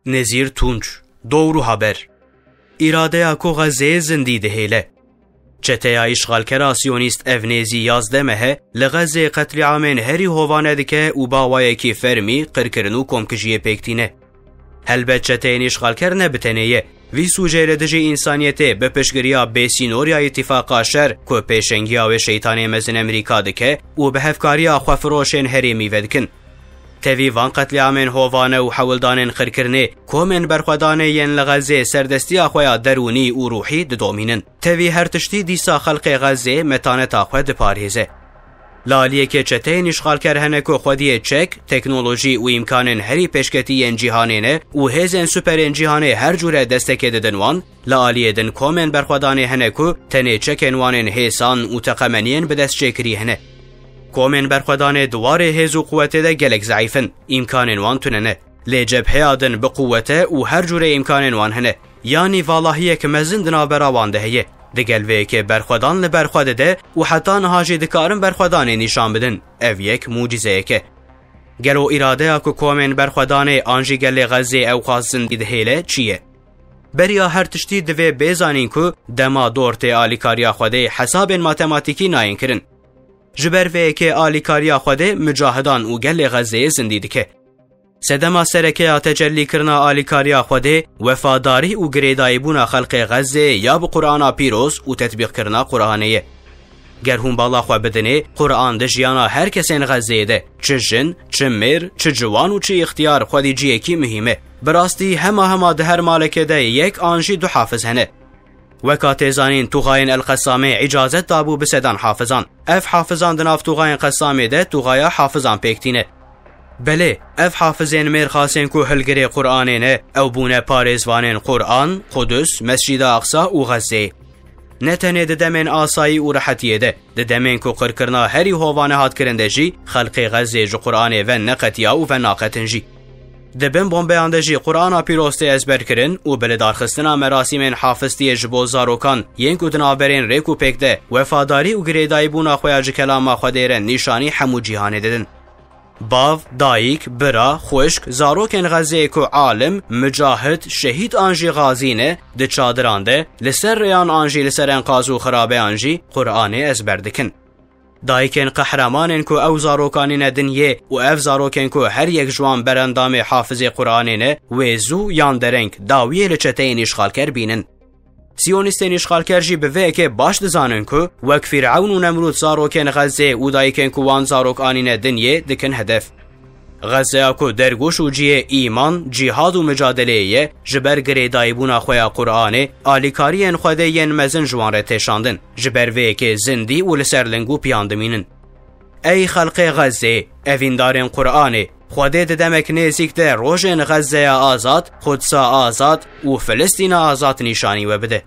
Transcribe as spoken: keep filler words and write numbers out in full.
Nezîr Tunç, Dowru Haber. Îradeya ku Xezzeyê zindî dihêle. Çeteya îşxalkera Siyonîst ev nêzî yazdeh meh e li Xezzeyê qetlîamên herî hovane dike û bi awayekî fermî qirkirin û komkijiyê pêk tîne. Helbet çeteyên îşxalker ne bi tenê ye. Vî sûcê li dijî însaniyetê bi piştgiriya bêsînor ya Îtîfaqa Şer ku pêşengiya wê şeytanê mezin Amerîka dike û bi hevkariya xwefiroşên herêmî vedikin. Tevî van qetlîamên hovane û hewldanên qirkirinê, komên berxwedanê yên li Xezzê serdestiya xwe ya derûnî û ruhî didomînin. Tevî her tiştî dîsa xelkê Xezzê metaneta xwe diparêze. Li aliyekê çeteyên îşxalker hene ku xwediyê çek, teknolojî û îmkanên herî pêşketî yên cîhanê ne û hêzên superên cîhanê her cûre destekê didin wan, li aliyê din komên berxwedanê hene ku tenê çekên wan ên hêsan û teqemeniyên bi dest çêkirî hene. Komên berxwedanê di warê hêz û quwetê de gelek zeîf in, îmkanên wan tune ne. Lê cebheya din bi quwet e û her cûre îmkanên wan hene. Yanî valahiyek mezin di navbera wan de heye. Digel vê yekê berxwedan li ber xwe dide û heta niha jî dikarin berxwedanê nîşan bidin. Ev yek mucîzeyek e. Gelo îradeya ku komên berxwedanê an jî gelê Xezzê ew xwest zindî dihêle çi ye? Beriya her tiştî divê bê zanîn ku dema dor tê alîkariya Xwedê hesabên matematîkî nayên kirin. Ji ber vê yekê alîkariya Xwedê micahidan û gelê Xezzeyê zindî dike. Sedema sereke ya tecellîkirina alîkariya Xwedê, wefadarî û girêdayîbûna xelkê Xezzê ya bi Qur'ana pîroz û tetbîqkirina Qur'anê ye. Ger hûn bala xwe bidinê, Qur'an di jiyana her kesên Xezzeyê de, çi jin, çi mêr, çi ciwan û çi îxtiyar xwedî ciyekî muhîm e. Bi rastî hema hema di her malekê de yek an jî du hafiz hene. Weka tê zanîn, Tuxayên El Qesamê îcazet dabû bi sedan hafizan. Ev hafizan di nav Tuxayên Qesamê de tuxaya hafizan pêk tîne. Belê, ev hafizên mêrxasên ku hilgirê Qur'anê ne, ew bûne parêzvanên Qur'an, Qudus, Mescîda Aqsa û Xezzeyê. Ne tenê di demên asayî û rehetiyê de, di demên ku qirkirina herî hovane hat kirin de jî, xelkê Xezzê ji Qur'anê ve neqetiya û venaqetin jî. Di bin bombeyan de jî Qur'ana pîroz tê ezberkirin û bi lidarxistina merasîmên hafiztiyê ji bo zarokan yên ku di navberên rêk û pêk de wefadarî û girêdayîbûna xwe ya ji kelama Xwedê re nîşanî hemû cîhanê didin. Bav, dayik, bira, xwişk, zarokên Xezzeyê ku alim, micahid, şehîd an jî xazî ne, di çadiran de, li ser rêyan an jî li ser enqaz û xirabeyan jî Qur'anê ezber dikin. Dayikên qehremanên ku ew zarokanî ne din yê û ev zarokên ku her yek ji wan berendamê hafizê Qur'anê ne, wê zû yan dereng dawiyê li çeteyên îşxalker bînin. Siyonîstên îşxalker jî bi vê yekê baş dizanin ku wek Fîrewn û Nemrûd zarokên Xezzê û dayikên ku wan zarok anîne din yê dikin hedef. Xezzeya ku dergûş û cihê îman, cîhad û micadeleyê ye, ji ber girêdayîbûna xwe ya Qur'anê, alîkariyên Xwedê yên mezin ji wan re tê şandin. Ji ber vê yekê zindî û li ser ling û piyan dimînin. Ey xelqê Xezzê, evîndarên Qur'anê, Xwedê di demek nêzîk de rojên Xezzeya azad, Qudsa azad û Filistîna azad nîşanî we bide.